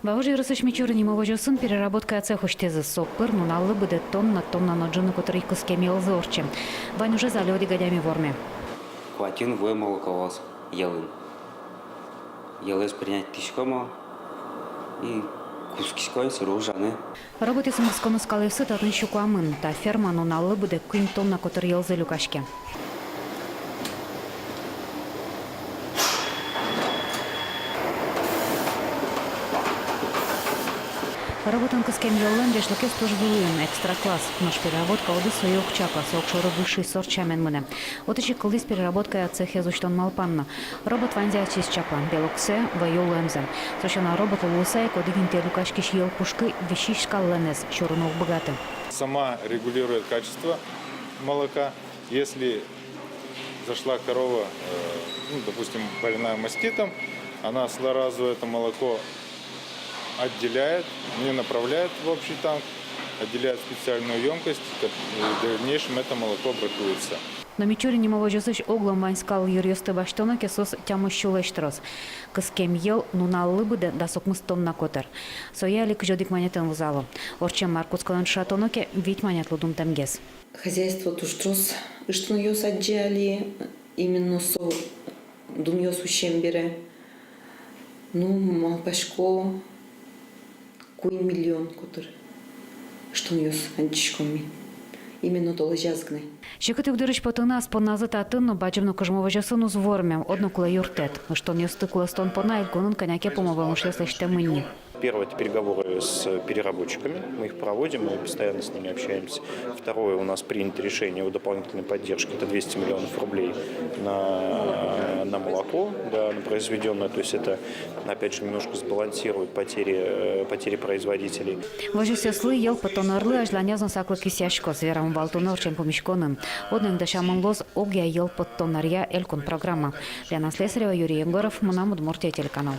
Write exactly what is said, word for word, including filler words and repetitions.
Вавож ёросысь Мичурин нимо возёсын переработкая цех усьтӥзы. Со пыр нуналлы быдэ тонна, тонна но ӝыны котыр кыскем йӧлзэ ортче. Вань ужез али одӥг адями вормe. Куатьын вуэ молоко луоз йӧлын. Йӧлэз принять тӥськом и кутскиськом сыӵе ужаны. Роботъёсын кыскон скалъёссы татын сю куамын. Та ферма нуналлы быдэ куинь тонна котыр йӧлзэ люкаське. Роботын кыскем йӧллэн ӟечлыкез туж вылӥын, экстра класс. Нош переработка удыс сое уг чакла, со огшоры высший сорт сямен мынэ. Отысь ик кылдӥз переработкая цехез усьтон малпан но. Робот ваньзэ ачиз чакла: белоксэ, вӧё луэмзэ. Со сяна, роботлы луыса ик, одӥг интые люкаськись йӧл пушкы висись скаллэнэз сюрыны уг быгаты. Сама регулирует качество молока. Если зашла корова, э, ну, допустим, больная маститом, она сразу это молоко отделяет, не направляет в общий танк, отделяет в специальную ёмкость, и в дальнейшем это молоко бракуется. Но Мичурин нимо возёсысь оглом вань скал йыръёсты басьтоно ке, соос тямыс сюлэсь трос. Кыскем йӧл нуналлы быдэ дас укмыс тонна котыр. Сое али кызь одӥг манетэн вузало. Ортчем мар кутсконэн ӵошатоно ке, вить манетлы дунтэмгес. Хозяйство туж трос ыштонъёс адӟе али, именно со дунъёс усем бере. Ну, малпасько, куинь миллион котыр ыштонъёс адӟиськом ми. Именно толэзяз гинэ. Секыт югдурысь потыны ас понназы татын но, бадӟым но кужмо возёсын уз ворме, одно кулэ юрттэт. Ыштонъёсты кулэстон понна элькунын кӧня ке пумо вамышъёс лэсьтэмын ни. Первое — это переговоры с переработчиками. Мы их проводим, мы постоянно с ними общаемся. Второе, у нас принято решение о дополнительной поддержке. Это двести миллионов рублей на, на молоко, да, на произведённое. То есть это, опять же, немножко сбалансирует потери, э, потери производителей. Возёсъёслы йӧл поттон арлы азьланяз но саклык висъяськоз, верамын вал туннэ ортчем пумиськонын. Одно ик дасямын луоз огъя йӧл поттон аръя элькун программа. Лена Слесарева, Юрий Егоров, «Мынам Удмуртие» телеканал.